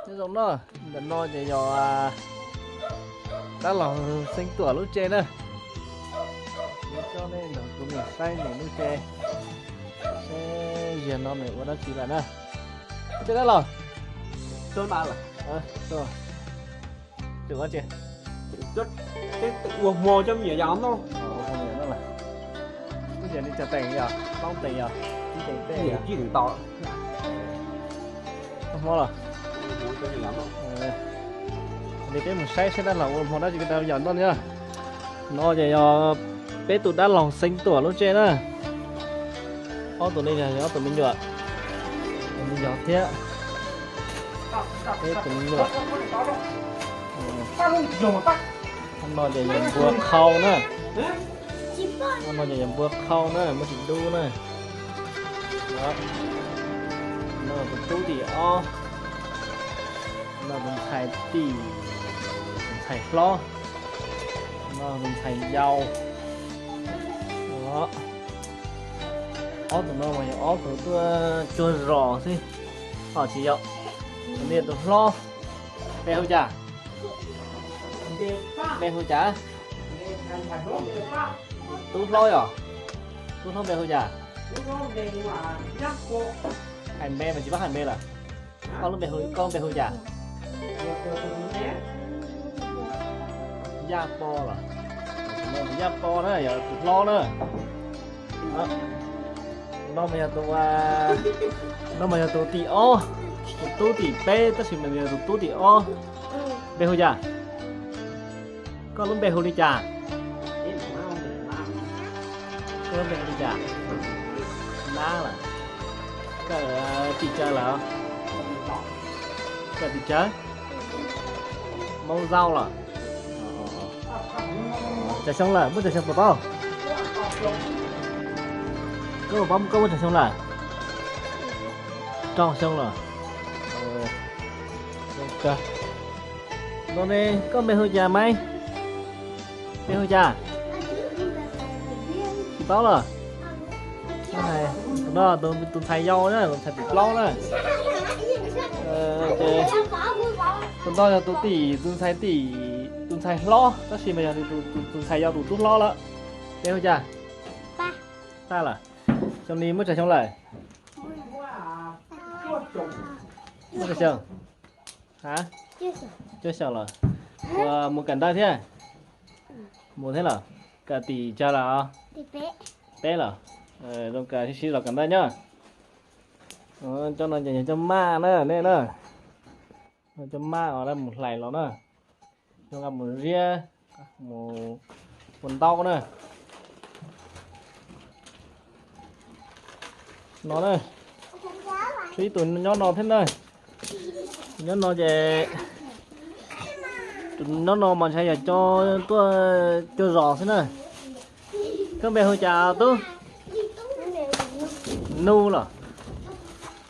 Nyob zoo no, ntawm no ces yog dab laug Xeeb Tuam lub tsev na. Kuv coj nej nrog kuv mus saib nws lub tsev, seb ziag no nws ua dab tsi lawm na. Ua tsev dab laug. Ua tsev. Ua hmo coj me nyuam yaus noj. Ua hmo cov teem yog plaub teem yog ib teem tej yog ib teem to. Ua hmo los? Li peb mus saib saib dab laug ua hmo dab tsi rau yawm noj na. No ces yog peb tus dab laug Xeeb Tuam lub tsev na. Ob tug ne yog ob tug me nyuam, tus me nyuam thiab peb tus me nyuam. No ces yog npua qhau na. No ces yog npua qhau na, muaj tsis dub na. No tus tub tim ob. No tus ntxhais tim, tus ntxhais hlob. No tus ntxhais yau. Ob tug no mas yog ob tug tuaj cuag zos xwb, ho tsis yog. Tus no tus hlob, npe hu cas? Npe hu cas? Tub hlob yog? Tub hlob npe hu cas? Hais npe mas tsis paub hais npe lawm. Koj lub npe hu, koj npe hu cas? Yaj Pov los? Yaj Pov na, yog tus hlob na. No mas yog tus, no mas yog tus tim ob, tus tub tim peb tab sis mas yog tus tub tim ob. Npe hu cas? Koj lub npe hu li cas? Koj lub npe hu li cas? Nab lawm. Koj tim tsawg lawm? Koj tim tsawg? Hmoob Zaub los? Tsawg xyoo lawm, muaj tsawg xyoo puas paub? Koj puas paub koj muaj tsawg xyoo lawm? Rau xyoo los? No ne, koj npe hu cas Maiv? Npe hu cas? Tsis paub los? Tus no tus ntxhais yau na, tus ntxhais tim plaub na. Ces tus no yog tus tim, tus ntxhais tim, tus ntxhais hlob tab sis mas yog tus ntxhais yau tus tub hlob lawm. Npe hu cas? Tag lawm. Xyoo li muaj tsawg xyoo lawm? Muaj tsawg xyoo? Ha? Cuaj xyoos lawm. Ua mus kawm ntawv thiab? Mus thiab los? Kawm tim tsawg lawm? Peb lawm. Zoo kawm sib sib los kawm ntawv nyob. Cov no ces yog cov maj na nej na. Cov maj uas lawv mus hlais los na. Cov nqa mus ziab, mus ua ntaub na. No na, tshuav ib tug nyob no thiab na. Nyob no ces, tus nyob no mas ntshai yog cov tuaj cuag zos xwb na. Koj npe hu cas tub? Nub los?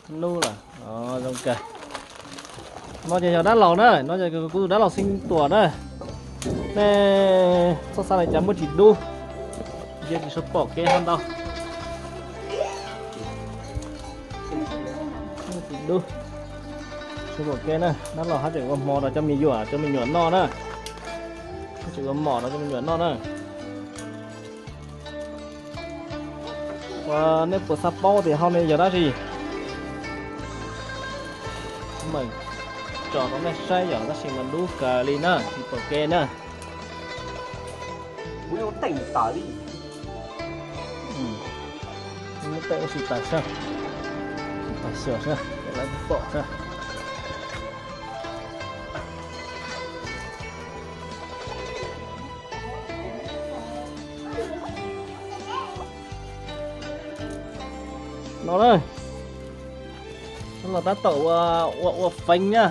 Nub los? Zoo kawg. No ces yog dab laug na, no ces kuv tus dab laug Xeeb Tuam na. Nej txhob xav li cas, muaj tsis dub, cia tsis suav pom kev hov ntau. Muaj tsis dub, suav pom kev na. Dab laug haj tseem ua hmo rau cov me nyuam, cov me nyuam noj na. Haj tseem ua mom rau cov me nyuam noj na. Ua, nej puas xav paub tias hauv no yog dab tsi? Meem tso rau nej saib yom, tab sis mas dub kawg li na, tsis pom kev na. Kuv yuav teej tas li. Lub teej ua si tas sab, si tas xyuas sab, lawv pom sab. No na, los tab tom ua, ua, ua feeb na.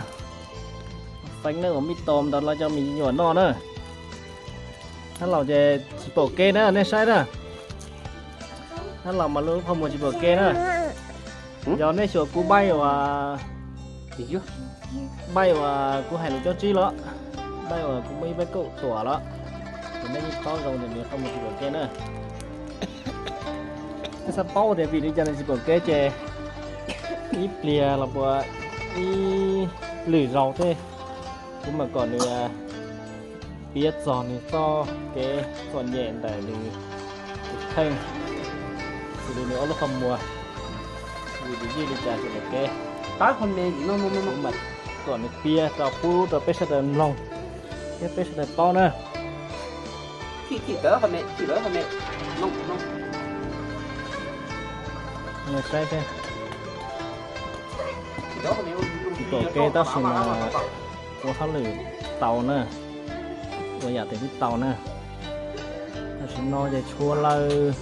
Feeb na, ua mij tos ntawd los cov me nyuam noj na. Dab laug ces tsis pom kev na, nej saib na. Dab laug mas lub qhov muag tsis pom kev na. Yog nej xyuas kuv baij uas, baij uas kuv hais lus cob tsib los, baij uas kuv muaj ib peb kaum tuam los, ces nej yeej paub zoo tias nws qhov muag tsis pom kev na. Nej xav paub tias vim li cas nws tsis pom kev ces ib pliag los puas ib lwm zaus thiab, kuv mam kom nws piav txog nws txoj kev txom nyem ntawm nws tus kheej, xws li nws ob lub qhov muag, nws tus yij li cas txom nyem kev. Kuv mam kom nws piav rau pub rau peb sawv daws mloog thiab peb sawv daws paub na. Saib seb, kom kev tab sis mas ua hauj lwm tau na, ua yam twg twb tau na. Tam sim no ces tshuav lawm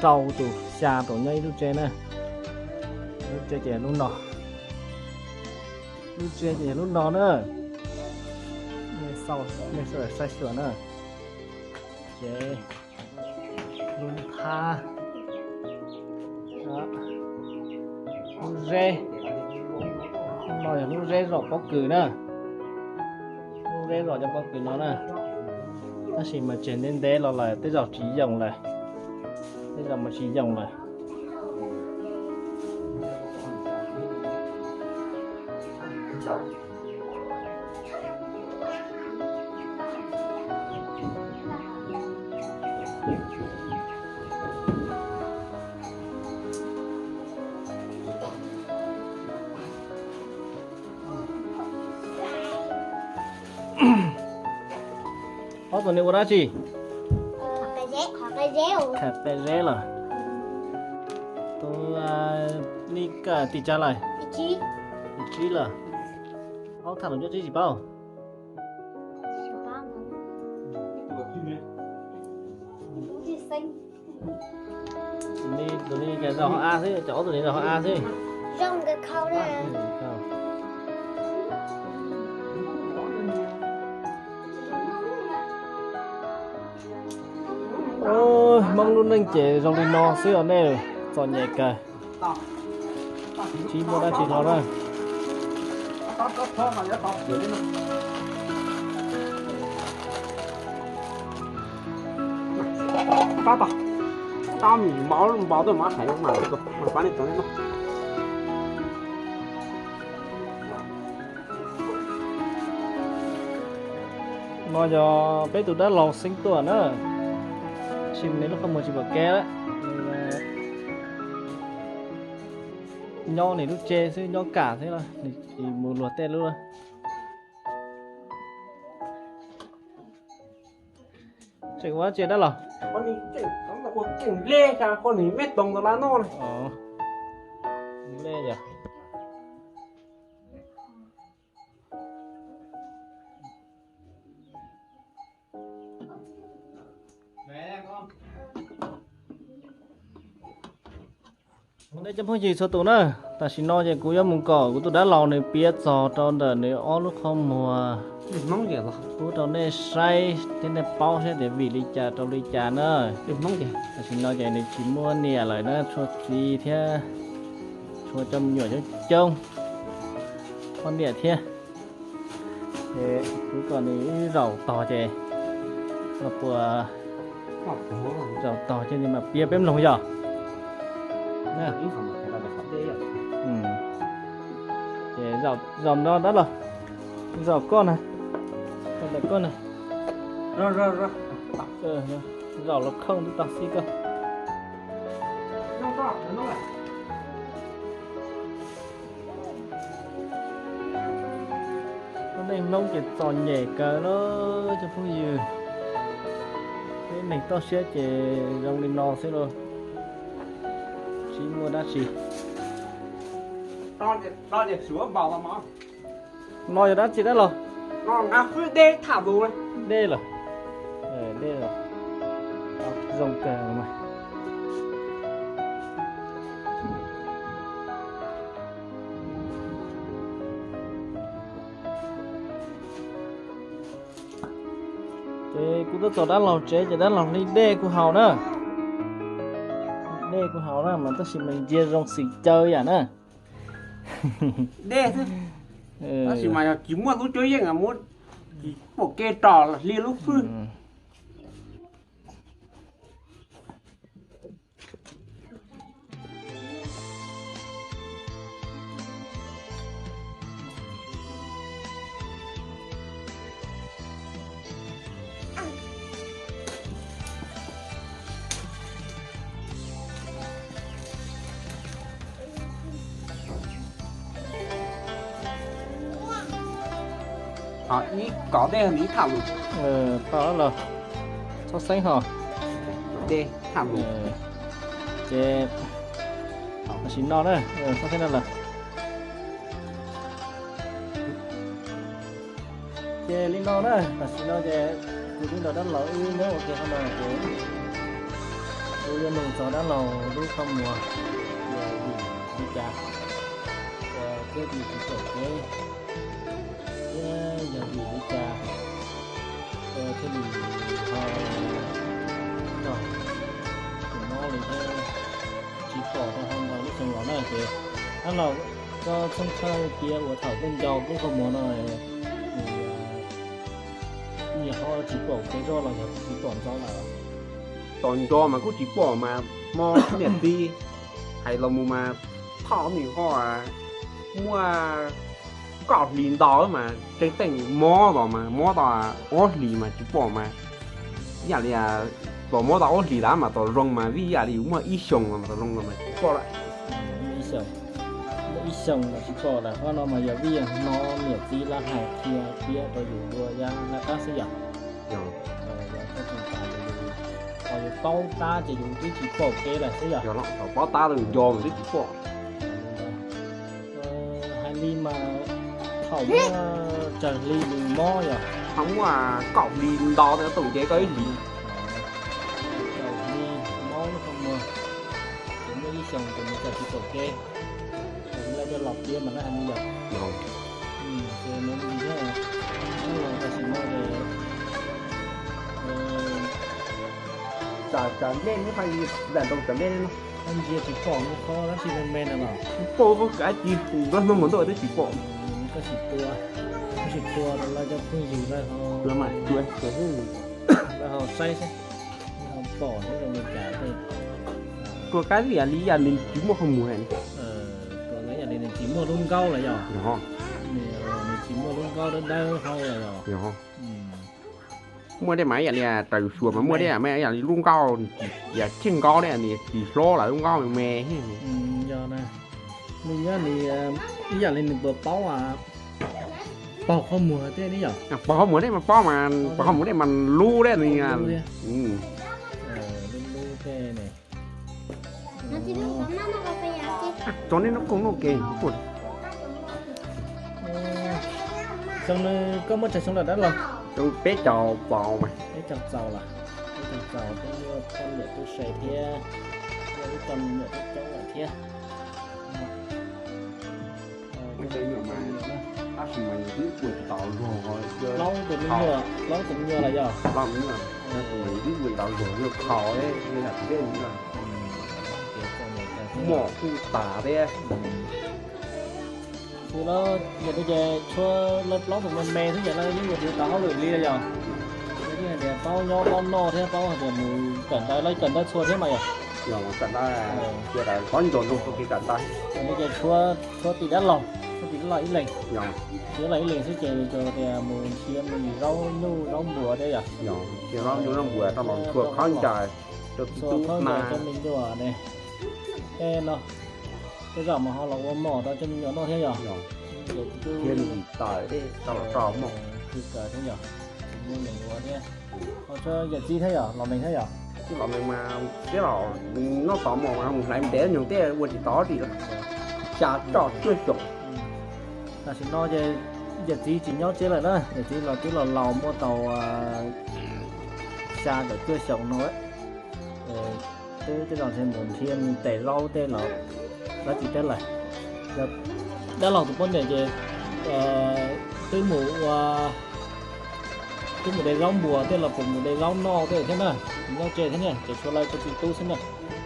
rau tus xya tus nyob ib lub tsev na. Lub tsev ces lub no, lub tsev ces lub no na. Nej saib xyuas na. Ces lub thab, lub zeb, no yog lub zeb zom pob kws na. Lub zeb zom cov pob kws no na. Tab sis mas tseg ntev ntev los lawm tej zaum tsis yoom lawm, tej zaum mas tsis yoom lawm. Ob tug no ua dab tsi? Tham pem zeb los? Tus, nej kawm tim tsawg lawm? Tim tsib lawm. Ob tham lus nco tsis paub. Tus no cas zaum hauv av xwb, cov ob tug no zaum hauv av xwb. Hmoob lub neej ces zoo li no xwb os nej, txom nyem kawg. Tsis muaj dab tsi hlo na. Tab tom, tab mim npau npau tuaj mas hais mas pab nej tau nej noj. No yog peb tus dab laug xeeb tuaj na, tab sis nws lub qhov muag tsis pom kev lawm. Nyob nws lub tsev xwb, nyob kam xwb, nws tsis mus luag tej lub. Tseem ua dab tsi dab laug? Nplej yog. Nej cov phooj ywg txhua tus na, tam sim no ces kuv yuav mus kom kuv tus dab laug nws piav txog rau ntawm nws ob lub qhov muag pub rau nej saib thiab nej paub saib tias vim li cas rau li cas na. Tam sim no ces nws tsis muaj niam lawm na, tshuav txiv thiab tshuav cov me nyuam coob coob, poj niam thiab. Ces kuv kom nws zaum tog ces los puas, zaum tog ces nws mam piav peb mloog yog. Ces zaum no dab laug, zaum koj na, zaum ntawm koj na. Zaum los khooj twb tau xib koj. Lub neej Hmoob ces txom nyem kawg na cov phooj ywg. Peb neeg toj siab ces zoo li no xwb lauj, tsis muaj dab tsi. No yog dab tsi dab laug? Dej los? Dej los. Zoo kawg mas. Ces kuv tuaj txog dab laug tsev ces dab laug hliv dej kuv haus na. Dej kuv haus na mas tab sis mas ntsia zoo xim caw yam na. Dej xwb. Tab sis mas yog tsis muaj lub cuab yeej muab tsis pom kev ros hliv lub fwj. Ib kov dej nws ib tham lus. Tau los, txhob xeeb ho. Dej tham lus. Ces tam sim no na, txhob xeeb no lawm. Ces li no na, tam sim no ces kuv twb nrog dab laug wb nyob ua ke qhov no ces kuv yuav nug txog dab laug lub qhov muag yog vim li cas thiaj li tsis pom kev, thiab yog vim li cas thiaj li ho tau tus mob li thiab tsis pom rau hauv ntau lub xyoo los na. Ces dab laug, koj txhob txhawj tias ua thaum koj nco lub qhov muag no nws ho tsis pom kev zog los yog tsis pom ntxov lawm? Tom nco mas kuj tsis pom mas mob niam txiv, hais los mus mas thoj nws ho muaj kaum hlis ntau mas tseeb tseeb mob los mas mob tau ob hlis mas tsis pom mas, ib yam li, tau mob tau ob hlis lawm mas tau zoo mas vij ib yam li muaj ib xyoos mas tau zoo los mas tsis pom lawm. Muaj ib xyoos los tsis pom lawm, qhov no mas yog vij hnov niam txiv lawv hais qhia piav rau yus dua yam laj qab xwb yom. Thaum yus paub tab ces yus twb tsis pom kev lawm xwb yom. Thaum paub tab los nco mas twb tsis pom. Hais li mas thaum muaj tsawg hli nws mob yom? Thaum muaj kaum hli ntau tau nce koj ib hlis. Kaum hli mob lub qhov muag, ces muaj ib xyoos ces nws txawm tsis pom kev. Lawv cov laus piav mas lawv hais li yom. Ces nws li thiab, tam sim no ces tsam nplej neb pha li ntam nroo tsam nplej no, ntsia tsis pom nws qhov dab tsi me me no los. Pom qhov kav ci nkaus hnub mus ntuj twb tsis pom. Koj sim tua, koj sim tua rau lawv cov phooj ywg lawv ho, lawv ho saib seb, lawv ho pom neb zoo li cas tej. Tua kab li yam li yam nws tsis muaj qhov muag. Tua yam li nws tsis muaj lub nkaub lawm yom. Nws tsis muaj lub nkaub dawb dawb hauv lawm yom. Muaj tej mas ib yam li raws yus xyuas mas muaj tej mas ib yam li lub nkaub, yam tsheej nkaub tej nws tsis hlob lawm, lub nkaub me me. Yog na, nws nyob li ib yam li nws puas paub, paug qhov muag tej ne yom. Paug qhov muag tej mas paub mas, paug qhov muag tej mas lub tej nws. Lub lub tej ne. Tso nej noj kooj noj ke. Xyoo no koj muaj tsawg xyoo lawm dab laug? Xyoo peb caug txaus mas. Peb caug txaus los? Peb caug txaus, peb muaj poj niam tub se thiab, muaj ib co me nyuam coob coob lawm thiab. Tab sis mas yus twb ua tsis tau luag, plaub tus me nyuam, plaub tus me nyuam los yog? Plaub me nyuam, tab sis mas yus twb ua tsis tau luag, yog khaus thiab yog yam tsis peb me nyuam, mom kuj tas thiab. Xwb los yog li ces tshuav lawv plaub tus me me xwb ces lawv yeej ua tsis tau hauj lwm li los yog? Lawv yeej hais tias paub nyob paub noj thiab paub hais tias mus kawm ntawv, lawv kawm ntawv txhua thiab mas yog? Yog kawm ntawv, kawm ntawv, qhov ncauj nrog txhua kev kawm ntawv. Yog li ces tshuav, tshuav tim dab laug, tshuab tim dab laug ib leeg. Yog, tshuab tim dab laug ib leeg xwb ces yus tias mus nrhiav me ntsis zaub nyuj zaub npua thiab yog? Yog, nrhiav zaub nyuj zaub npua rau los txhua qhov ncaws rau txiv tub na, rau me nyuam ne. Tej no, tej zaum mas ho los ua mom rau cov me nyuam noj thiab yog? Thiab li tawm tej tau los rau mom. Kws kawm thiab yog? Tsis muaj neeg ua thiab. Ho tshuav yawm txiv thiab yog, los neeg thiab yog? Tib los neeg mas, tib los noj tau mom mas mus hlais ntev nyuag tej ua tsis tau dab tsi li. Xya caum cuaj xyoos. Tam sim no ces yawm txiv tsis nyob tsiab lawm na, yawm txiv los twb los laus muaj tau xya caum cuaj xyoos no. Twb tej zaum nrhiav mus nrhiav mus tes zaub tej los dab tsi thiab lawm. Yog dab laug tus poj niam ces twb mus ua, twb mus de zaub npua tej los puas mus de zaub noj tej thiab na, tsis nyob tsev thiab na, ces tshuav lawv tus txiv tub xwb na,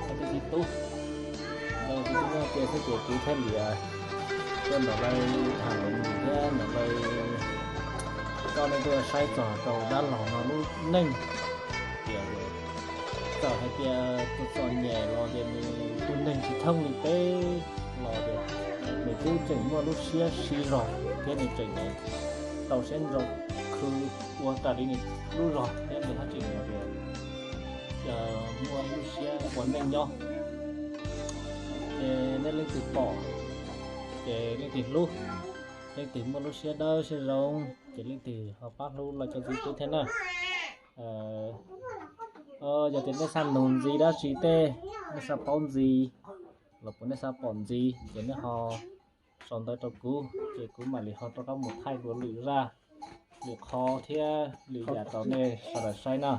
lawv tus txiv tub, lawv tus txiv tub nyob tsev xwb ces kuv thiaj li tuaj nrog lawv tham lus thiab nrog lawv, coj nej tuaj saib txog rau dab laug no lub neej. Tias txawm hais tias txom txom nyem los tias nws tus neeg tsis thooj li peb los tias nws twb tseem muaj lub siab siv zog thiab nws tseem tau siab ntso khwv ua raws li nws lub zog thiab nws haj tseem tias muaj lub siab ua neej nyob. Ces nej leej twg pom ces leej twg hlub, leej twg muaj lub siab dawb siab zoo ces leej twg ho pab hlub los cov ntxiv tub thiab na. Yog tias nej xav nug ntxiv dab tsi tej, nej xav paub ntxiv los puas nej xav pom ntxiv ces nej ho sau ntawv rau kuv ces kuv mam li ho rov qab mus thaij dua lwm zaj, lwm qhov thiab lwm yam rau nej sawv daws saib na.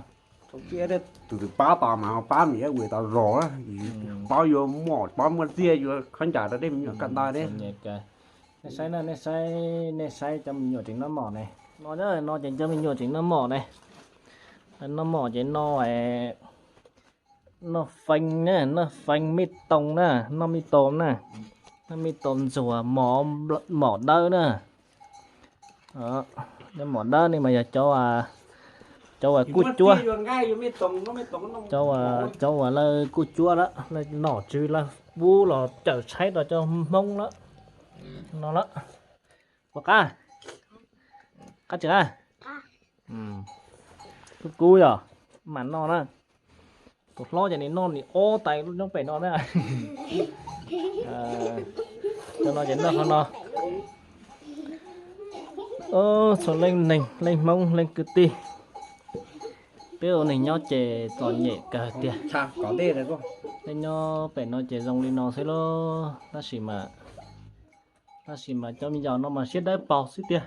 Tus twg pab tau mas ho pab, me nyuam ua tau zog, pab yuav mom pab muaj txiag yuav khaub ncaws rau tej me nyuam kawm ntawv thiab. Nej saib na, nej saib, nej saib cov me nyuam tseem noj mom ne. No, no ces cov me nyuam tseem noj mom ne. Noj mom ces no, noj feeb na, noj feeb me toos na, noj me toos na, noj me toos ntxuag, mom dawb na. Mom dawb ne mas yog cov, cov uas kuj cuab, cov uas lawv kuj cuab lawm, lawv nom tswv lawv pub los cawm tshaib rau cov Hmoob lawm. No lawm. Puas qab? Qab tsis qab? Kub kub yog, mam noj na. Tus hlob ces nws noj nws ob tais lub roob pem no na. Cov no ces noj qhov no. Txhua leej neeg, leej Hmoob, leej kwv tij, peb ua neeg nyob ces txom nyem kawg tiag. Leej nyob pem no ces zoo li no xwb lauj, tab sis mas, tab sis mas cov me nyuam no mas siab dawb paug xwb tiag.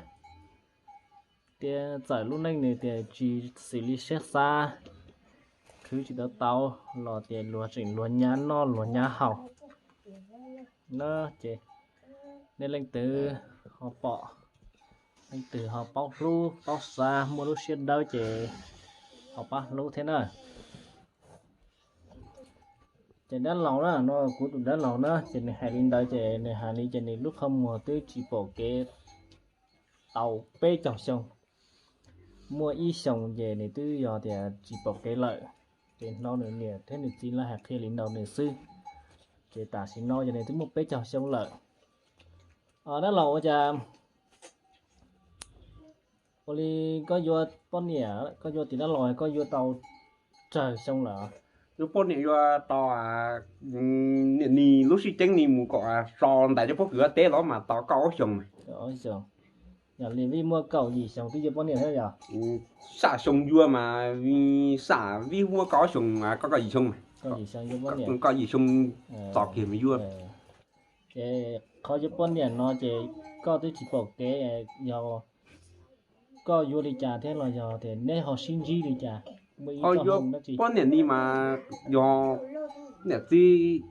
Tias txawm lub neej nws tias tsis xws li siab xav, khwv tsis tau tau los tias luag tseem luag nyab noj luag nyab haus na. Ces nej leej twg ho pom, leej twg ho paub hlub paub xav muaj lub siab dawb ces ho pab hlub thiab na. Ces dab laug na, no kuv tus dab laug na ces nws hais li ntawd ces nws hais li ces nws lub qhov muag twb tsis pom kev tau peb caug xyoo. Muaj ib xyoos ces nws twb yog tias tsis pom kev lawm, ces hnov nws niam thiab nws txiv lawv hais qhia li ntawd nws xwb. Ces tam sim no ces nws twb muaj peb caug xyoo lawm. Dab laug, ua cas ua li koj yuav poj niam, koj yuav tim dab laug koj yuav tau tsawg xyoo lawm? Yuav poj niam yuav tau, niam ni lub sij ceeb ni mus kom so ntais cov pob kws teb los mas tau kaum ob xyoos. Yog li Vij muaj kaum yim xyoo twb yuav poj niam thiab yog? Xam xyoo yuav mas, xam Vij muaj kaum ob xyoos, kaum yim xyoo, kaum yim xyoo txog kiag mas yuav. Ces qhov yuav poj niam no ces koj twb tsis pom kev, yog koj yuav li cas thiab los yog tias neb ho sib ntsib li cas? Ho yuav poj niam ni mas yog niam txiv,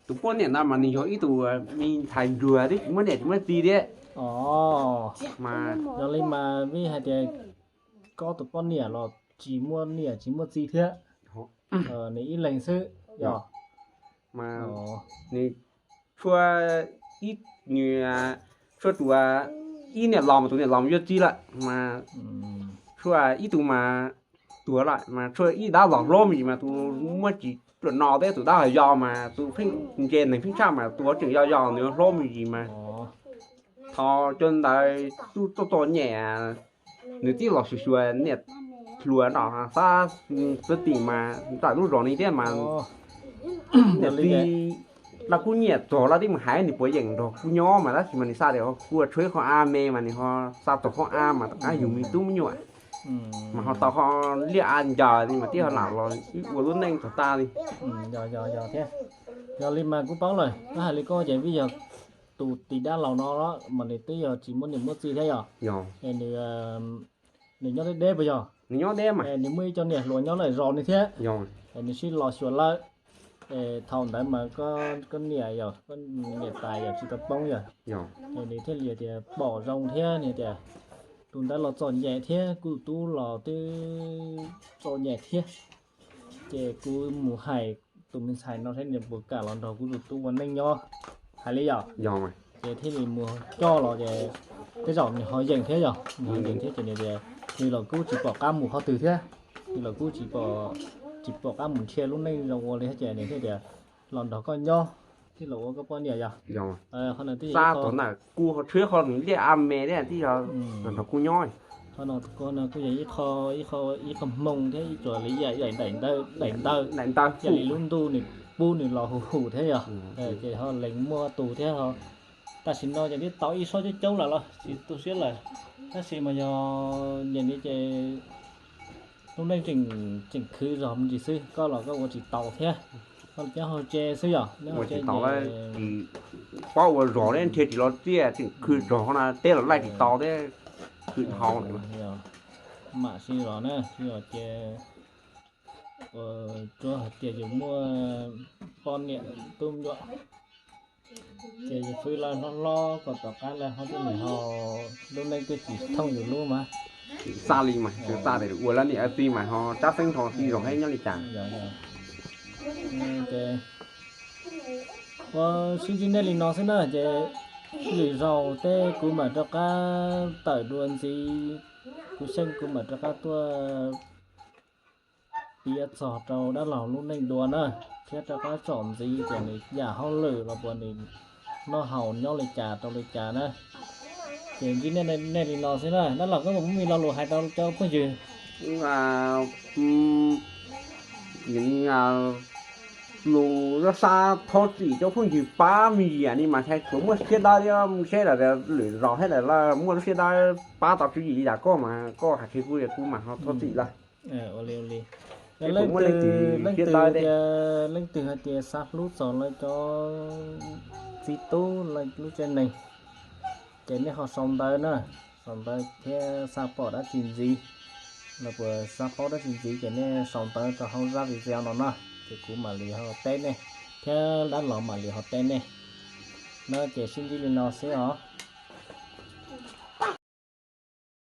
tus poj niam no mas nws yog ib tug me ntxhais ntsuag twb tsis muaj niam tsis muaj txiv thiab. Yog li mas Vij hais tias koj tus poj niam los tsis muaj niam tsis muaj txiv thiab, nws ib leeg xwb yog? Mas nws tshuav ib, nws tshuav tus ib niam laus mas tus niam laus yuav txiv lawm mas tshuav ib tug mas tuag lawm mas tshuav ib dab laug hlob me ntsis mas tus muaj tsis pluam no thiab, tus dab laug yau mas tus pheej ntse neeg pheej tshaj mas tus tseem yau yau nws hlob me ntsis mas thaum cov ntawd tuaj txom nyem, nws txib los xyuas xyuas niam hluas nram Xab Tim mas nram lub zos ne thiab mas niam txiv lawv kuj nyiam txog lawv twb mus hais nws puas yeem nrog kuv nyob mas tab sis mas nws xav tias kuv tshuav ib qho av me mas nws ho xa txog qhov av mas tom qab yug me tub me nyuam mas ho tau qhov liaj av ncaws mas tib ho lam los wb ua lub neej txog tas li. Yog li mas kuv paub lawm, koj hais li koj ces Vij yog tus tis dab laug no mas nws twb yog tsis muaj niam muaj txiv thiab yog? Nws nyob deb deb puas yog? Nws nyob deb mas nws muaj ib co niam hluas nyob lawm zos nws thiab, nws sib los xyuas lawm. Thaum ntawd mas koj niam yog, koj niam tais yog tsis tau poob yog? Nws thiaj li tias pom zoo thiab nws tias tus ntawd los txom nyem thiab kuv tub los twb txom nyem thiab, ces kuv mus hais tus me ntxhais no saib nws puas kam los nrog kuv tus tub ua neej nyob, hais li yog? Ces thiaj li mus coj los ces tej zaum nws ho yeem thiab yog, nws ho yeem thiab ces nws tias nws los kuj tsis pom qab mus qhov twg thiab, nws los kuj tsis pom qab mus nrhiav lub neej zoo ua li thiab ces nws thiaj tias los nrog koj nyob thiab los ua koj poj niam yog? Xab tod ntawm kuv ho tshuav qho nws liaj av me thiab twb yog los nrog kuv nyob. Qhov no kuj yog ib qho hmoo thiab ib txuas li yam daim ntawv, daim ntawv yam li lub ntuj nws pub nws los huv huv thiab yog? Ces ho lees muaj tus thiab ho. Tam sim no ces twb tau ib sob coob coob lawm los tsis tu siab lawm. Tab sis mas yog nyiam li ces lub neej tseem khwv zog me ntsis xwb, koj los koj ua tsis tau thiab. Koj nyob hauv tsev xwb yom, nyob hauv tsev ces tsis paub ua zog thiab, nrhiav tsis los txiaj, tseem khwv zog na, teb los laij tsis tau thiab, khwv dhau lawm. Mam sib zog na, sib zog ces tsuas hais tias yus muaj poj niam tub nyuam ces yus fwb lawv hlob hlob kom tom qab lawv ho tuaj nws ho lub neej twb tsis thooj yus lub mas. Xav li mas, xav tias ua lawv niam txiv mas ho tsab xeeb rho sib zog thiab nyob li cas. Ua sib ntsib nej li no xwb na ces lwm zaus tej kuv mam rov qab tawm dua ntxiv, kuv xyeej kuv mam rov qab tuaj piav txog rau dab laug lub neej dua na, thiab rov qab tsom ntxiv tias nws yam hauj lwm los puas nws noj haus nyob li cas rau li cas na. Ces ntsib nej li no xwb na, dab laug koj puas muaj me lo lus hais rau cov phooj ywg? Lus xav thov txim cov phooj ywg pab me ntsis ni mas, tsuas muaj siab dawb thiab seb lwm zaus thiab lawv muaj lub siab dawb pab tau tswv yim li cas koj mas koj hais qhia kuv, kuv mam ho thov txim lawm. Leej twg, leej twg hais tias xav hlub txog lawv cov txiv tub lub tsev neeg ces nej ho sau ntawv na, sau ntawv thiab xav pom dab tsi ntxiv los puas xav paub dab tsi ntxiv ces nej sau ntawv rau hauv zaj video no na, ces kuv mam li ho teb nej thiab dab laug mam li ho teb nej na. Ces sib ntsib li no xwb os.